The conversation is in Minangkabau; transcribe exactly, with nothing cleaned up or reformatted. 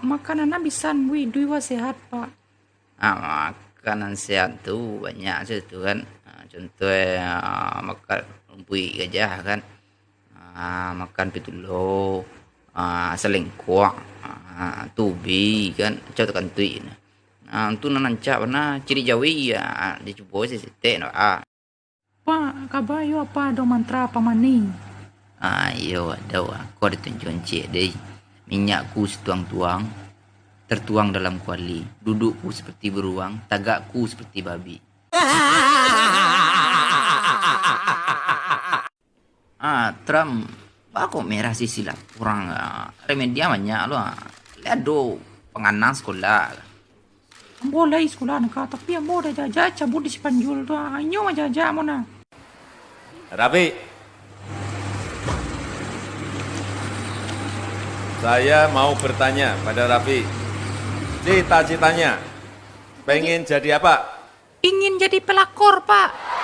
Makanan nan bisa mambuek iduik wak sehat, Pak. Ah, makanan sehat tu banyak se tu kan. Ah, contoh, ah, makan rumpuik gajah kan. Ah, makan pitulo, ah, salengkuak, ah, tubi kan, cau takantuik nah. Ah, tu nan rancak bana, ciri jawi, ah, dicubo se setek no, ah. Pak, kaba iyo apa ado mantra apa manih? Ah, iyo, ado. Ko ditunjuakan ciek deh. Minyakku situang-tuang, tertuang dalam kuali. Dudukku seperti beruang, tagakku seperti babi. Ah, Trump, bako merah sisi lah. Kurang, ah, remedia banyak lo, ah. Lai ado panganang sekolah. Ambo lai sekolah naka, tapi ambo dah jaja cabut di Sipanjul tu, ah. Inyo mah jaja ambo nah. Rafiq. Saya mau bertanya pada Rafiq. Cita-citanya pengen jadi apa? Ingin jadi pelakor, Pak.